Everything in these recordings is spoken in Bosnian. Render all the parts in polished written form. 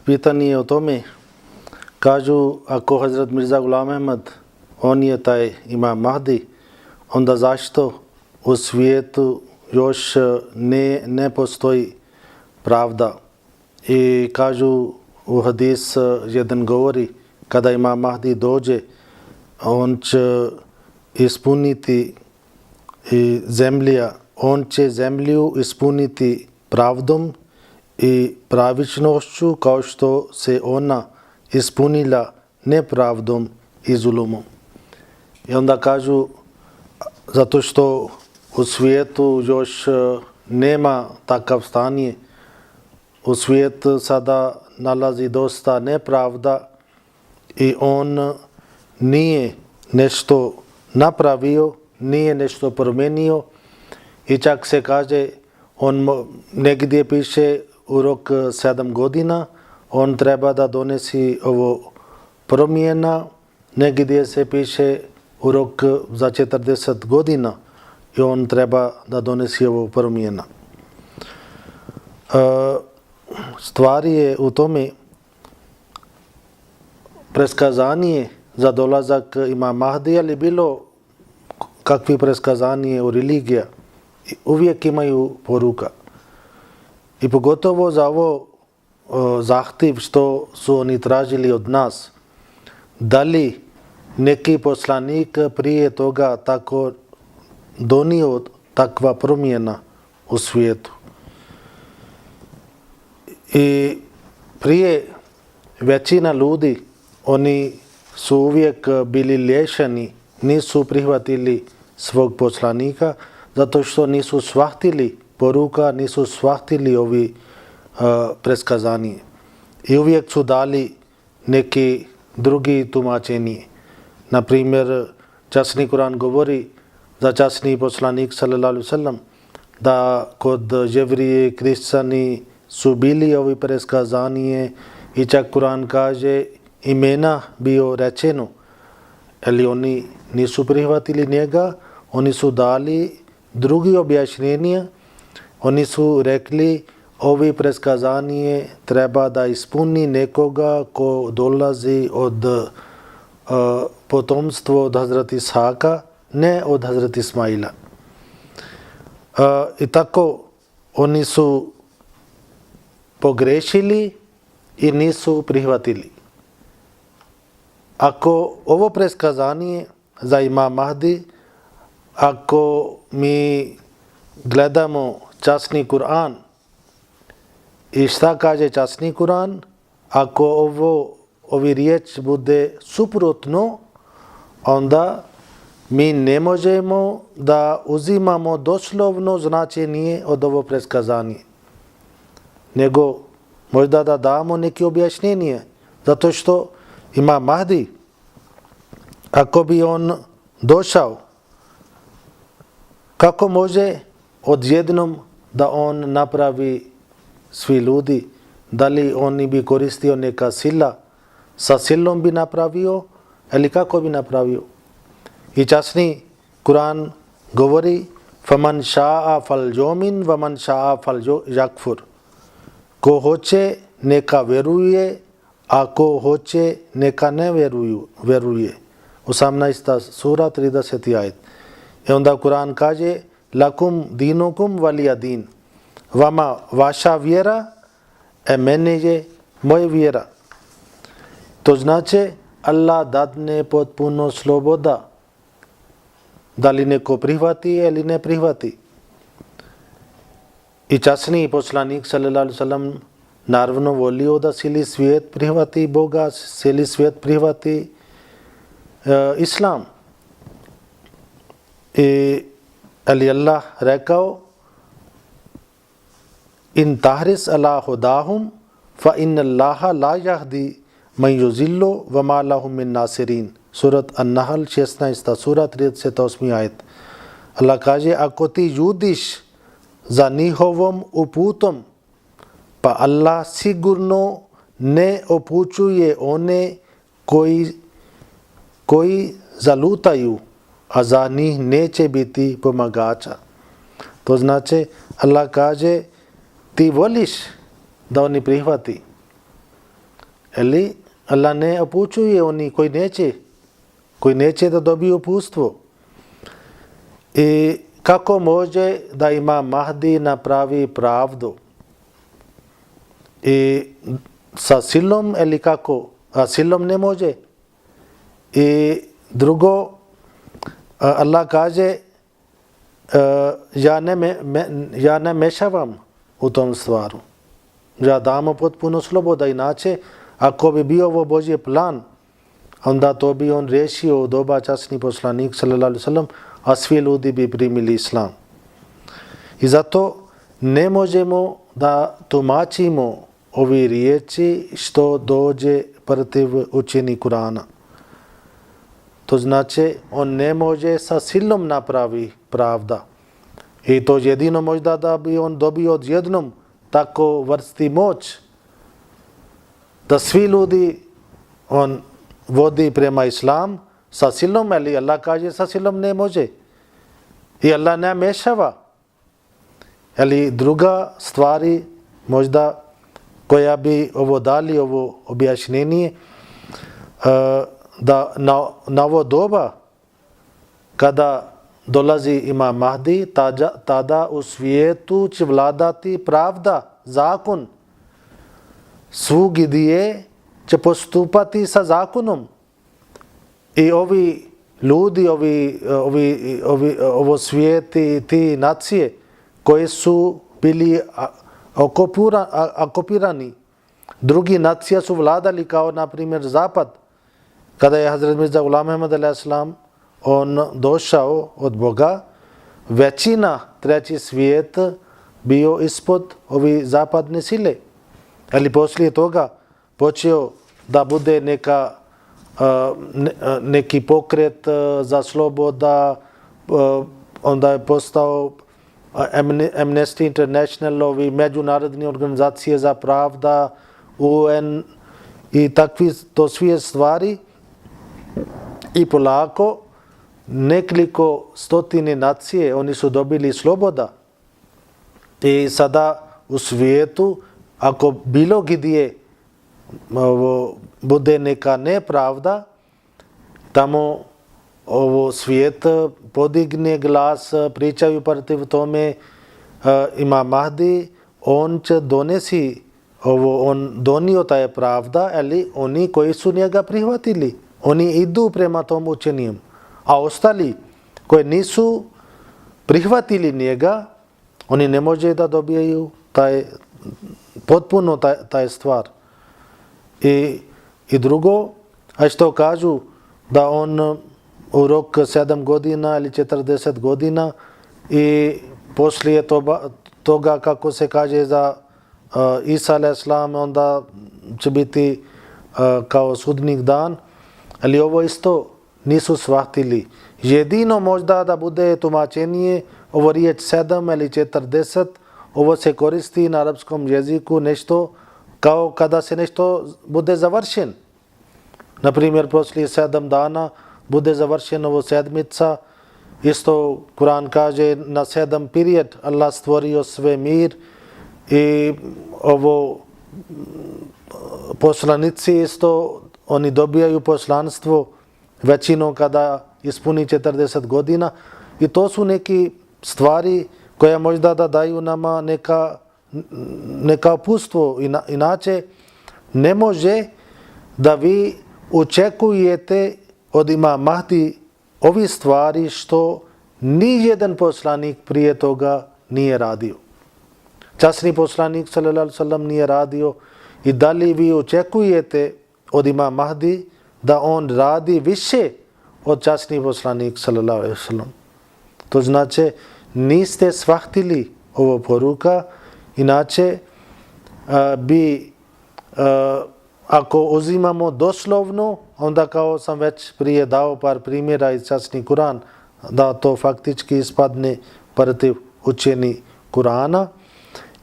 Pitanje je o tome, kažu ako Hazrat Mirza Ghulam Ahmad, on je taj Imam Mahdi, onda zašto u svijetu još ne postoji pravda? I kažu u hadis jedan govori, kada Imam Mahdi dođe, on će ispuniti on će zemlju ispuniti pravdom i pravičnošću kao što se ona ispunila nepravdom i zulumom. I onda kažu, zato što u svijetu još nema takav stanje, u svijetu sada nalazi dosta nepravda i on nije nešto napravio, nije nešto promijenio i čak se kaže, on negdje piše u rok 7 godina, on treba da donesi ovo promjena, negdje se piše u rok za 40 godina i on treba da donesi ovo promjena. Stvar je u tome, preskazanje za dolazak Imam Mahdi, ali bilo kakvi preskazanje u religija, uvijek imaju poruka. I pogotovo za ovo zahtjev što su oni tražili od nas, da li neki poslanik prije toga tako donio takva promjena u svijetu. I prije većina ljudi, oni su uvijek bili liješeni, nisu prihvatili svog poslanika, zato što nisu shvatili poruka, nisu shvatili ovi preskazanje. I uvijek su dali neki drugi tumačenje. Na primjer, časni Kur'an govori za časni poslanik sallallahu alejhi ve sellem da kod jevrije, kršćani su bili ovi preskazanje i čak Kur'an kaže imena bio rečeno, ali oni nisu prihvatili njega, oni su dali drugi objašnjenja, oni su rekli ovi preskazanje treba da ispuni nekoga ko dolazi od potomstva od Hazreti Ishaka, ne od Hazreti Ismaila. I tako oni su pogrešili i nisu prihvatili. Ako ovo preskazanje za Imam Mahdi, ako mi gledamo časni Kur'an i šta kaže časni Kur'an, ako ovi riječ bude suprotno, onda mi ne možemo da uzimamo doslovno značenje od ovo preskazanje, nego možda da damo neke objašnjenje, zato što Imam Mahdi, ako bi on došao, kako može odjednom da on napravi svi ljudi, da li oni bi koristio neka sila, sa silom bi napravio, ili kako bi napravio? I časni Kur'an govori faman ša'a fal jomin, vaman ša'a fal jakfur. Ko hoće neka veruje, a ko hoće neka ne veruje. 18. sura 30. ajet. I onda Kur'an kaže lakum dinukum valija din. Vama vaša vjera, mene je moja vjera. To znači Allah dadne potpuno sloboda. Da li neko prihvati ili ne prihvati. I časni poslanik sallallahu alejhi ve sellem naravno volio da cijeli svijet prihvati Boga, cijeli svijet prihvati Islam. Ali Allah rekao in tahris ala hudahum fa inna Allaha la yahdi man yuzillu wa ma lahum min nasirin. Surat An-Nahl 16. sura 38. ajet. Allah kaže, ako ti judiš za njihovom uputom, pa Allah sigurno ne upućuje one koji zalutaju, a za njih neće biti pomagača. To znači, Allah kaže, ti voliš da oni prihvati, Eli Allah ne upućuje oni koji neće da dobiju uputstvo. I kako može da ima Mahdi napravi pravdu? I sa silom ili kako? A silom ne može. I drugo, Allah kaže ja ne mešavam u tom stvaru. Ja damo potpuno sloboda, inače ako bi bio ovo Božji plan, onda to bi on riješio u doba časni poslanik sallallahu alejhi ve sellem, a svi ljudi bi primili islam. I zato ne možemo da tumačimo ovi riječi što dođe protiv učenja Kurana. To znači on ne može sa silom napravi pravda. I to jedino možda da bi on dobio odjednom tako vrsti moć da svi ljudi on vodi prema islam sa silom, ali Allah kaže sa silom ne može. I Allah ne mešava. Ali druga stvari možda koja bi ovo dali, ovo objašnjenje, da na ovo doba kada dolazi Imam Mahdi, tada u svijetu će vladati pravda, zakon. Svugdje će postupati sa zakonom. I ovi ljudi, ovo svijeti, ti nacije koje su bili okupirani, drugi nacija su vladali kao na primjer Zapad. Kada je Hazret Mirza Ghulam Ahmad a.s. on došao od Boga, većina treći svijet bio ispod ovi zapadne sile. Ali poslije toga počeo da bude neki pokret za sloboda, onda je postao Amnesty International, ovi međunarodne organizacije za pravda, UN i takvi to sve stvari. I polako nekoliko stotine nacije oni su dobili sloboda. I sada u svijetu ako bilo gdje bude neka nepravda, tamo ovo svijet podigne glas, pričaju protiv tome, Imam Mahdi, on će donesi on donio ta je pravda, ali oni koji su njega prihvatili, oni idu prema tom učenju. A ostali koji nisu prihvatili njega, oni ne može da dobijaju potpuno taj stvar. I drugo, a što kažu da on u rok 7 godina ili 40 godina i poslije toga kako se kaže za Isa a.s. onda će biti kao sudnik dan, ali ovo isto nisu shvatili. Jedino možda da bude tumačenje ovo riječ 7 ili 40, ovo se koristi na arapskom jeziku nešto kao kada se nešto bude završen. Na primjer, poslije 7 dana bude završen ovo sedmica, isto Kur'an kaže na 7 period Allah stvorio sve mir i ovo poslanici isto oni dobijaju poslanstvo većinom kada ispuni 40 godina i to su neke stvari koje možda da daju nama neka uputstvo. Inače ne može da vi očekujete od Imam Mahdi ovi stvari što ni jedan poslanik prije toga nije radio. Časni poslanik sallallahu alejhi ve sellem nije radio i da li vi očekujete od Imam Mahdi da on radi više od časni poslanik sallallahu alejhi ve sellem. To znači niste shvatili ovo poruka, inače bi ako uzimamo doslovno, onda kao sam već prije dao par primjera iz časni Kur'an, da to faktički ispadne protiv učenja Kur'ana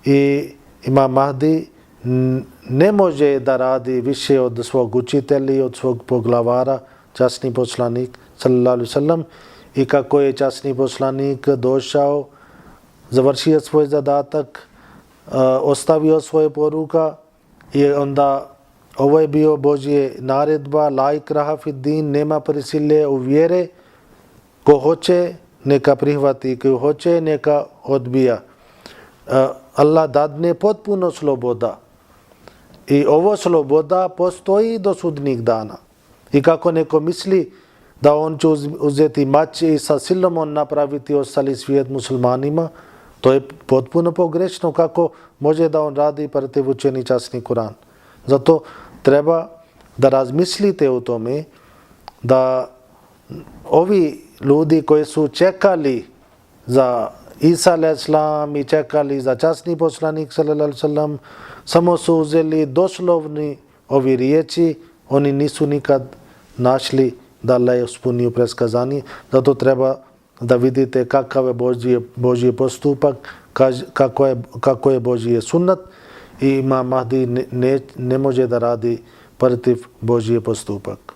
i Imam Mahdi ne može da radi više od svog učitelja, od svog poglavara, časni poslanik sallallahu alejhi ve sellem. I kako je časni poslanik došao, završio svoj zadatak, ostavio svoje poruka i onda ovo je bio Božje naredba, la ikraha fid din, nema prisilje u vjere, ko hoće neka prihvati, ko hoće neka odbija. Allah dadne potpuno sloboda. I ovo sloboda postoji do sudnjeg dana. I kako neko misli da on će uzeti mač i sa silom on napraviti ostali svijet muslimanima, to je potpuno pogrešno. Kako može da on radi protiv učeni časni Kur'an. Zato treba da razmislite o tome da ovi ljudi koji su čekali za Isa a.s. i čekali za časni poslanik s.a.v. samo su uzeli doslovni ovi riječi, oni nisu nikad našli da Allah je ispunio preskazanje. Zato treba da vidite kakav je Božji postupak, kako je Božji sunnet i Imam Mahdi ne može da radi protiv Božji postupak.